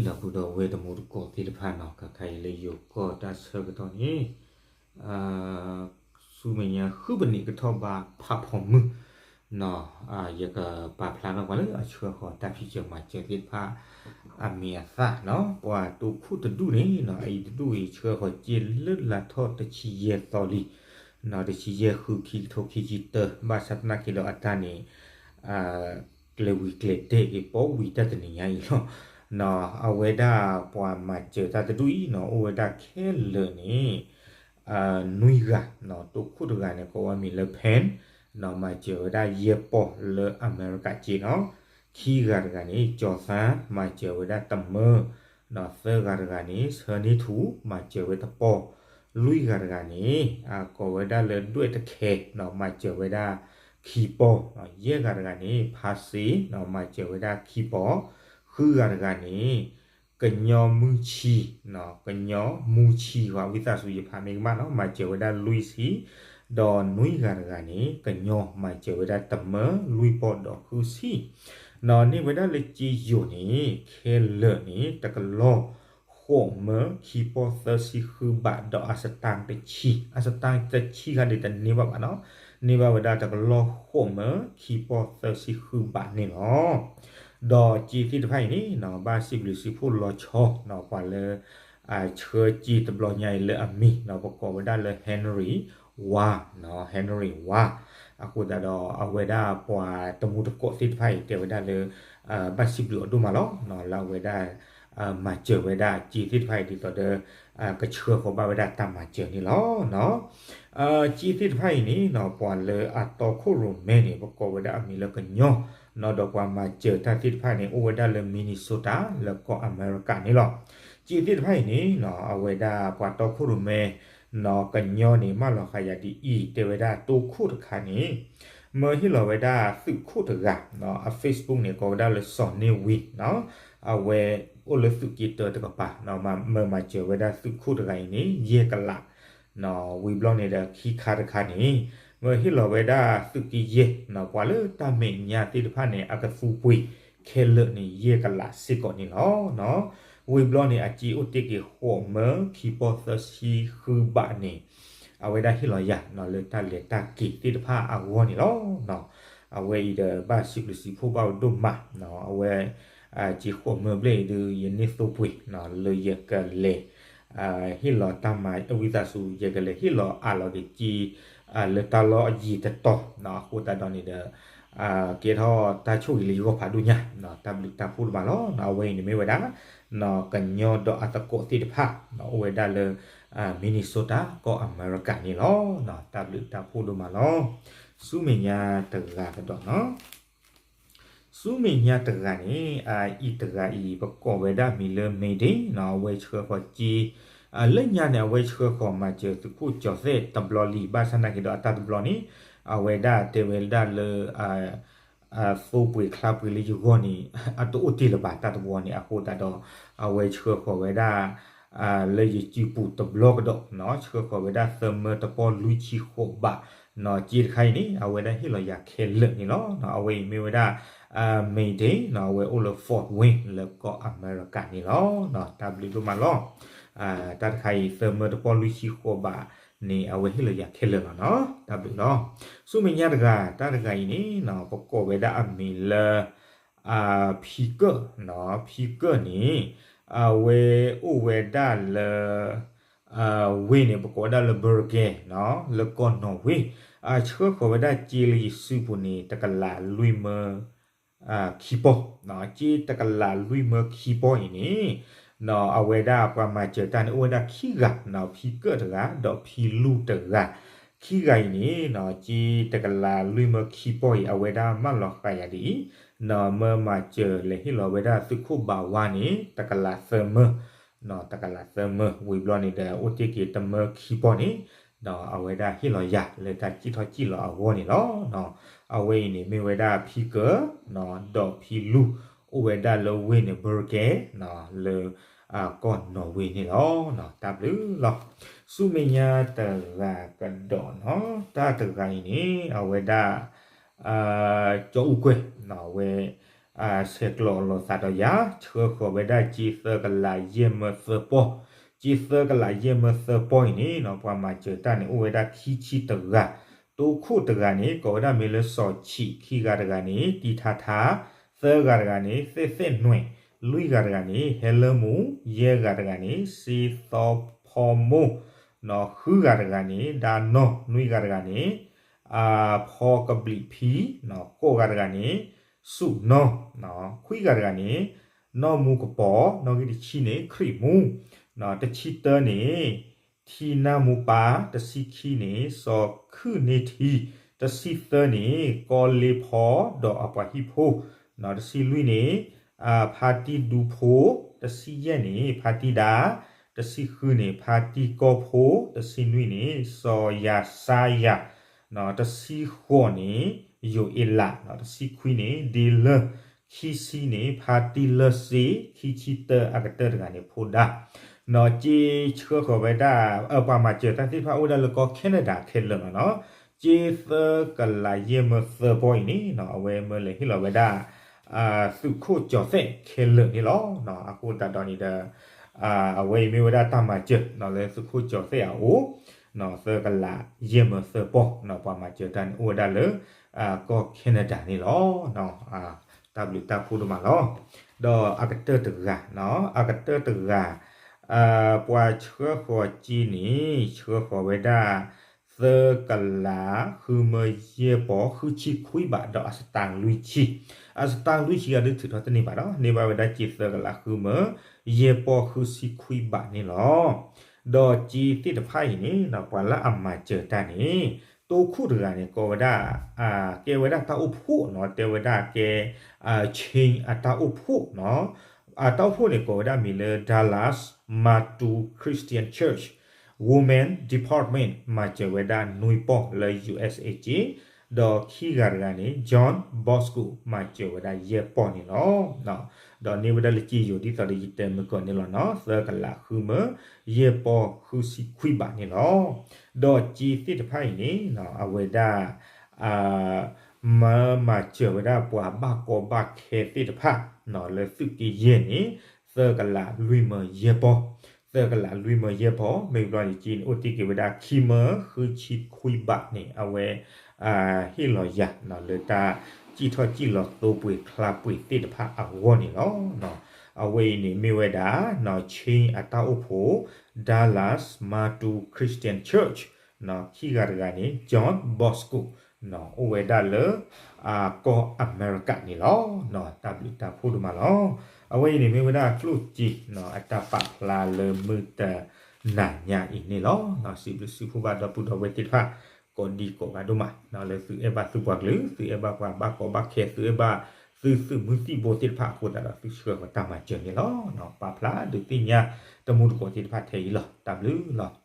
ဒီပုၢ်ဒီဝဲၢ်တံၤသကိးသ့ၣ်တဖၣ်နီၤ, ခဲခါအံၤလၢယိၤကီၢ်တၢ်ဆၢကတီၢ်န့ၣ် ဆူမဲာ်ညါဃုပနံးကထီၣ်ဘၣ်ဖးဖီမုၢ် ယကပာ်ဖျါထီၣ်ပှၤလၢအဆှၢဃီၤတၢ်ဖံးစၢၤမၤစၢၤသ့ၣ်တဖၣ် အမံၤအသၣ်နီၤ, ပှၤတိခိၣ်တဒူၣ်န့ၣ်နီၤ, အအံၤတဒူၣ်အံၤ ဆှၢဃီၤစ့လၢလါထီၣ်တဆံယဲၢ်သီလံ, တဆံယဲၢ်ဃု ခံကထိခံဆံတၢ, ဘၣ်ဆၣ်သနာ်က့ဒီးအတၢ်န့ၣ် ကျဲၤဝံၤကျဲၤတဲာ်က့ၤ ပီဝံၤတၢ်တနံၤညါအံၤလီၤ. အဝဲဒၣ်ပှၤမၤစၢၤတၢ်တဒူၣ်အံၤနီၤ, အိၣ်ဝဲဒၣ်ခဲလၢာ်န့ၣ် နွံဂၤ, တိခိၣ်တဂၤန့ၣ် ကိးဝဲမံၤလၢ Pan, မၤစၢၤဝဲဒၣ်ယဲၢ်ပီၢ်လၢအမဲရကၤစ့နီၤ, ခံဂၤတဂၤန့ၣ် ကၠီၤသါ မၤစၢၤဝဲဒၣ်တမၢ, သၢဂၤတဂၤန့ၣ် ဆၢန့ထူ မၤစၢၤဝဲတပီၢ်, လွံၢ်ဂၤတဂၤန့ၣ် ကိးဝဲဒၣ်လၢဒွဲၣ်တခဲ မၤစၢၤဝဲဒၣ်ခံပီၢ်, ယဲၢ်ဂၤတဂၤန့ၣ် ဖါစ့ မၤစၢၤဝဲဒၣ်ခံပီၢ်, ဃုဂၤတဂၤန့ၣ် ကညီမုၢ်ဆံ, ကညီမုၢ်ဆံ ဝံသးစူၤယဖးမ့ၢ်ကမၣ်နီၤ, မၤစၢၤဝဲဒၣ်လွံၢ်ဆံ, ဒီးနွံဂၤတဂၤန့ၣ် ကညီမၤစၢၤဝဲဒၣ်တမၢ လွံၢ်ပီၢ်ဒီးဃုဆံ န့ၢ်ဝဲဒၣ်လၢစ့ယိၤန့ၣ် ခဲလၢာ်န့ၣ် တကလီၢ် ဃိးမၢ ခံပီၢ်သၢဆံဃုဘး ဒီးအစတၣ်တဆံ, အစတၣ်တဆံခါဒ်တန့ၢ်ဘၣ်ဘၣ်နီၤ, န့ၢ်ဘၣ်ဝဲဒၣ်တကလီၢ်ဃိးမၢ ခံပီၢ်သၢဆံဃုဘးန့ၣ်လီၤ. ဒီးစ့သ့ၣ်တဖၣ်အံၤန့ၣ် ဘၣ်စံးဘျုးစံးဖှိၣ်လီၤဆီ ပှၤလၢ ဆှၢစ့တဘျီညါအံၤလၢအမံၤ ပကိးဝဲဒၣ်လၢ Henry Wah, Henry Wah, အဃိသတးဒီးအဝဲဒၣ်ပှၤတံၤသကိးသ့ၣ်တဖၣ်အံၤ တဲဝဲဒၣ်လၢ ဘၣ်စံးဘျုးအီၤဒိၣ်မးလီၤ, လၢအဝဲဒၣ် မၤစၢၤဝဲဒၣ်စ့သ့ၣ်တဖၣ်အံၤ ဒ်သိးဒီး ကဆှၢဃီၤဘၣ်ဝဲဒၣ်တၢ်မၤစၢၤန့ၣ်လီၤ. စ့သ့ၣ်တဖၣ်အံၤန့ၣ် ပှၤလၢအတီခိၣ်ရိၣ်မဲန့ၣ် ပကိးဝဲဒၣ်အမံၤလၢကညီ, ဒီးပှၤမၤစၢၤတၢ်သ့ၣ်တဖၣ်န့ၣ် အိၣ်ဝဲဒၣ်လၢ Minnesota လၢကီၢ်အမဲရကၤန့ၣ်လီၤ. စ့သ့ၣ်တဖၣ်အံၤန့ၣ် အဝဲဒၣ်ပှၤတီခိၣ်ရိၣ်မဲ ကညီန့ၣ် မၢလီၤဃာ်ယၤဒ်အံၤ တဲဝဲဒၣ်တိခိၣ်တခါန့ၣ် မၢဟ့ၣ်လီၤဝဲဒၣ်သုးခိၣ်တဂၤ အ Facebook န့ၣ် ကိးဝဲဒၣ်လၢစီၤန့ၢ်ဝံ, အဝဲအိၣ်လၢသုးက့တၢတကပၤ မၢမၤစၢၤဝဲဒၣ်သုးခိၣ်တဂၤအံၤန့ၣ် ယဲၢ်ကလး ဝံၤဘျီန့ၣ်ဒီးခံခါတခါန့ၣ် မၢဟ့ၣ်လီၤဝဲဒၣ်သုးက့ယဲၢ် ပှၤလၢတၢ်မဲာ်ညါသ့ၣ်တဖၣ်န့ၣ် အကသူပှ့ၤခဲလၢာ်န့ၣ် ယဲၢ်ကလးစ့ၢ်ကီးန့ၣ်လီၤ. ဝံၤဘျီန့ၣ် အစ့အိၣ်တ့ၢ်က့ၤဃိးမၢ ခံပီၢ်သၢဆံဃုဘးန့ၣ် အဝဲဒၣ်ဟ့ၣ်လီၤယၤ လၢတၢ်လဲၤတၢ်က့ၤသ့ၣ်တဖၣ်အဂီၢ်န့ၣ်လီၤ. အဝဲအံၤဒီးဘၣ်စံးဘျုးစံးဖှိၣ်ဘၣ်အီၤဒိၣ်မး, အဝဲ စ့ဃိးမၢဘျဲၣ်အံၤဒုး ယန့ၢ်သိပှ့ၤ လၢယကလဲၤ ဟ့ၣ်လီၤတၢ်မၤ ဝံသးစူၤ ယကလဲၤဟ့ၣ်လီၤအးလီၤက့ၤစ့ လၢတၢ်လီၢ်အယံၤတတီၤ အဃိသတးဒီးန့ၣ်ဒီး ကဲထီၣ်တၢ်ဆိၣ်ဂ့ၤလၢယဂီၢ်ဖးဒိၣ်ညါ, တၢ်ဘျုးတၢ်ဖှိၣ်ဒိၣ်မးလီၤ. အဝဲအံၤန့ၣ်မ့ၢ်ဝဲဒၣ် ကညီဒီးအသကိးသ့ၣ်တဖၣ် အိၣ်ဝဲဒၣ်လၢ Minnesota ကီၢ်အမဲရကၤန့ၣ်လီၤ. တၢ်ဘျုးတၢ်ဖှိၣ်ဒိၣ်မးလီၤ. ဆူမဲာ်ညါတဂၤကဒီးနီၤ ဆူမဲာ်ညါတဂၤန့ၣ် အအံၤတဂၤအံၤ ပကိးဝဲဒၣ်မံၤလၢ Mayday နီၤ, အဝဲဆှၢဃီၤစ့ လၢညါန့ၣ် အဝဲဆှၢဃီၤမၤစၢၤသုးခိၣ်ကၠီၤသဲၣ်တဘျီလံ, ဘၣ်ဆၣ်နာ်က့ၤဒီးအတၢ်တဘျီန့ၣ် အဝဲဒၣ်တဲဝဲဒၣ်လၢ သိပှ့ၤချါပှ့ၤလၢယဂီၢ်န့ၣ် အတအိၣ်တ့ၢ်လၢၤဘၣ်တၢ်တဘျီန့ၣ်, အဃိသတးဒီး အဝဲဆှၢဃီၤဝဲဒၣ် လၢယစုပူၤတဘျီကဒီးနီၤ, ဆှၢဃီၤဝဲဒၣ်သၢမၢတပီၢ်လွံၢ်ဆံဃိးဘးနီၤ, စ့တခါအံၤန့ၣ် အဝဲဒၣ်ဟ့ၣ်လီၤယၤခဲလၢာ်န့ၣ်လီၤ. အဝဲအံၤမ့ၢ်ဝဲဒၣ် Mayday နီၤ, အဝဲအိၣ်လၢ Fort Wayne လၢကီၢ်အမဲရကၤန့ၣ်လီၤ. တၢ်ဘျုးဒိၣ်မးလီၤ. တၢ်တခါအံၤ သၢမၢတပီၢ်လွံၢ်ဆံဃိးဘးန့ၣ် အဝဲဟ့ၣ်လီၤယၤခဲလၢာ်လီၤနီၤ. တၢ်ဘျုးလီၤ. ဆူမဲာ်ညါတဂၤ, တၢ်တဂၤအံၤန့ၣ်နီၤ, ပကိးဝဲဒၣ်အမံၤလၢ ဖံကၢၣ်နီၤ, ဖံကၢၣ်န့ၣ် အဝဲအိၣ်ဝဲဒၣ်လၢ ဝ့ၢ်န့ၣ် ပကိးဝဲဒၣ်လၢ Bergen နီၤ, လၢကီၢ်နီၣ်ဝ့ၢ်, ဆှၢဃီၤဝဲဒၣ်စ့လၢယစုပူၤန့ၣ် တကလးလွံၢ်မၢ ခံပီၢ်, စ့တကလးလွံၢ်မၢခံပီၢ်အံၤန့ၣ် အဝဲဒၣ်ပှၤမၤစၢၤတၢ်န့ၣ် အိၣ်ဝဲဒၣ်ခံဂၤနီၤ, ဖံကၢၣ်တဂၤ ဒီးဖံလူၢ်တဂၤ, ခံဂၤအံၤန့ၣ် စ့တကလးလွံၢ်မၢခံပီၢ်အံၤ အဝဲဒၣ်မၢလီၤဃာ်ယၤဒ်အံၤ, မၢမၤစၢၤလဲၤဟ့ၣ်လီၤဝဲဒၣ်သုးခိၣ်ဘးဝါန့ၣ် တကလးသၢမၢ တကလးသၢမၢ ဝံၤဘျီန့ၣ်ဒီး အိၣ်တ့ၢ်က့ၤတမၢခံပီၢ်န့ၣ် အဝဲဒၣ်ဟ့ၣ်လီၤယၤလၢတၢ်စံၣ်ထီၣ်စံၣ်လီၤအဂီၢ်န့ၣ်လီၤ. အဝဲအံၤန့ၣ်မ့ၢ်ဝဲဒၣ်ဖံကၢၣ် ဒီးဖံလူၢ် အိၣ်ဝဲဒၣ်လၢဝ့ၢ်န့ၣ် Bergen လၢ ကီၢ်နီၣ်ဝ့ၢ်န့ၣ်လီၤ. တၢ်ဘျုးလီၤ. ဆူမဲာ်ညါတဂၤကဒီးနီၤ, တၢ်တဂၤအံၤန့ၣ် အဝဲဒၣ် ကၠီအူကွဲၢ် အဝဲ ဆဲးကျိးအလိာ်သးဒီးယၤ ဆှၢဃီၤဝဲဒၣ်ကၠ့သၢကလးယဲၢ်မၢသၢပီၢ်, ကၠ့သၢကလးယဲၢ်မၢသၢပီၢ်အံၤန့ၣ် ပှၤမၤစၢၤတၢ်န့ၣ် အိၣ်ဝဲဒၣ်ခံဆံတဂၤ, တိခိၣ်တဂၤန့ၣ် ကိးဝဲဒၣ်မ့ၢ်လၢစီၤဆံး, ခံဂၤတဂၤန့ၣ် တံၤထါထါ, သၢဂၤတဂၤန့ၣ် သဲၣ်သဲၣ်နွဲၣ်, လွံၢ်ဂၤတဂၤန့ၣ် ဟဲလၢမူ, ယဲၢ်ဂၤတဂၤန့ၣ် စ့သီဖီမိၢ်, ဃုဂၤတဂၤန့ၣ် ဒါနီၢ်, နွံဂၤတဂၤန့ၣ် ဖီကဘျံးဖံ, ကိးဂၤတဂၤန့ၣ် စူၣ်နီၢ်, ခွံဂၤတဂၤန့ၣ် နီၢ်မူကပီၤ, နီၣ်ဂံၢ်တဆံန့ၣ် ခရံာ်မူ, တဆံတၢန့ၣ် ထံနၢ်မူပၢ်, တဆံခံန့ၣ် စီၤခုၣ်န့ၢ်ထံ, တဆံသၢန့ၣ် ကီလ့ဖီ ဒီးအပှၤဟံၣ်ဖိ, တဆံလွံၢ်န့ၣ် ဖါတံၢ်ဒူဖိ, တဆံယဲၢ်န့ၣ် ဖါတံၢ်ဒါ, တဆံဃုန့ၣ် ဖါတံၢ်ကီၢ်ဖိ, တဆံနွံန့ၣ် စီၤယၤစါယၤ, တဆံဃိးန့ၣ် ယိၤအ့လး, တဆံခွံန့ၣ် ဒ့လၢၢ်, ခံဆံန့ၣ် ဖါတံၢ်လၢၢ်စ့, ခံဆံတၢအကတၢၢ်တဂၤန့ၣ် ဖိဒါ, ကၠ့ဆှၢဃီၤဝဲဒၣ် ပှၤမၤစၢၤတၢ်သ့ၣ်တဖၣ်အိၣ်ဝဲဒၣ်လၢကီၢ် Canada ခဲလၢာ်လီၤနီၤ, ကၠ့သၢကလးယဲၢ်မၢသၢပီၢ်အံၤန့ၣ် အဝဲမၢလဲၤဟ့ၣ်လီၤဝဲဒၣ် သုးခိၣ်ကၠီၤသဲးခဲလၢာ်န့ၣ်လီၤ. အဃိသတးဒီးန့ၣ်ဒီး အဝဲအံၤမ့ၢ်ဝဲဒၣ်တၢ်မၤစၢၤလၢသုးခိၣ်ကၠီၤသဲးအအိၣ်, သၢကလးယဲၢ်မၢသၢပီၢ်, ပှၤမၤစၢၤတၢ်န့ၣ်အိၣ်ဝဲဒၣ်လၢ ကီၢ် Canada န့ၣ်လီၤ. တၢ်ဘျုးတၢ်ဖှိၣ်ဒိၣ်မးလီၤ. ဒီးအကတၢၢ်တဂၤ, အကတၢၢ်တဂၤ ပှၤဆှၢဃီၤကၠ့န့ၣ် ဆှၢဃီၤဝဲဒၣ် သၢကလးဃုမၢယဲၢ်ပီၢ်ဃုဆံခွံဘး ဒီးအစတါလွံၢ်ဆံ, အစတါလွံၢ်ဆံဂၤဒုးထုးထီၣ်တန့ၢ်ဘၣ်ဒီး န့ၢ်ဘၣ်ဝဲဒၣ်ကၠ့သၢကလးဃုမၢယဲၢ်ပီၢ်ဃုဆံခွံဘးန့ၣ်လီၤ. ဒီးကၠ့သ့ၣ်တဖၣ်အံၤန့ၣ် ပှၤလၢအမၤစၢၤတၢ်န့ၣ် တိခိၣ်တဂၤန့ၣ် ကိးဝဲဒၣ် ကဲဝဲဒၣ်တၢ်အိၣ်ဖှိၣ်နီၤ, တဲဝဲဒၣ်ကဲ chain အတၢ်အိၣ်ဖှိၣ်နီၤ, အတၢ်အိၣ်ဖှိၣ်န့ၣ် ကိးဝဲဒၣ်မံၤလၢ Dallas Mattoon Christian Church Women Department မၤစၢၤဝဲဒၣ်နွံပီၢ်လၢ ယူႇအၢတ်ႉသ်ဢေၣ် ကၠ့, ဒီးခံဂၤတဂၤန့ၣ် John Bosco မၤစၢၤဝဲဒၣ်ယဲၢ်ပီၢ်န့ၣ်လီၤ. ဒီးန့ၢ်ဝဲဒၣ်လၢကၠ့ယိၤဒ်သိးဒီးယတဲမုၢ်ကီၢ်န့ၣ်လီၤနီၤ, သၢကလးဃုမၢယဲၢ်ပီၢ်ဃုဆံခွံဘးန့ၣ်လီၤ. ဒီးကၠ့သ့ၣ်တဖၣ်အံၤန့ၣ် အဝဲဒၣ် မၢမၤစၢၤဝဲဒၣ်ပှၤဘၣ်ကီဘၣ်ခဲသ့ၣ်တဖၣ် လၢသုးက့ယဲၢ်န့ၣ် သၢကလးလွံၢ်မၢယဲၢ်ပီၢ်, သၢကလးလွံၢ်မၢယဲၢ်ပီၢ်, မ့ၢ်ဘျီန့ၣ်ကၠ့န့ၣ် အိၣ်တ့ၢ်က့ၤဝဲဒၣ်ခံမၢဃုဆံခွံဘးန့ၣ် အဝဲ ဟ့ၣ်လီၤယၤ လၢတၢ်စံၣ်ထီၣ်စံၣ်လီၤသိပှ့ၤချါပှ့ၤသ့ၣ်တဖၣ်အဂီၢ်န့ၣ်လီၤ. အဝဲအံၤန့ၣ်မ့ၢ်ဝဲဒၣ် chain အတၢ်အိၣ်ဖှိၣ် Dallas Mattoon Christian Church ခံဂၤတဂၤန့ၣ် John Bosco အိၣ်ဝဲဒၣ်လၢ ကီၢ်အမဲရကၤန့ၣ်လီၤ. တၢ်ဘျုးတၢ်ဖှိၣ်ဒိၣ်မးလီၤ. အဝဲအံၤန့ၣ်မ့ၢ်ဝဲဒၣ်ကျိၣ်စ့ အတၢ်ပာ်ဖျါလၢမုၢ်တနၤညါအံၤန့ၣ်လီၤ. စံးဘျုးစံးဖှိၣ်ဘၣ်ဒီပုၢ်ဒီဝဲၢ်သ့ၣ်တဖၣ် ကိးဒံကိးဂၤဒိၣ်မး လၢသုအဲၣ်ဘၣ်သုပှၤကလုာ်, သုအဲၣ်ဘၣ်ပှၤဘၣ်ကီဘၣ်ခဲ, သုအဲၣ်ဘၣ်သုသုးမုၢ်သံၣ်ဘိသ့ၣ်တဖၣ်အဃိသတးဒီး သုဆှၢဃီၤတၢ်မၤစၢၤန့ၣ်လီၤ. ပာ်ဖျါဒုးသ့ၣ်ညါတမူတကိးသ့ၣ်တဖၣ်ထဲအံၤလီၤ. တၢ်ဘျုးလီၤ.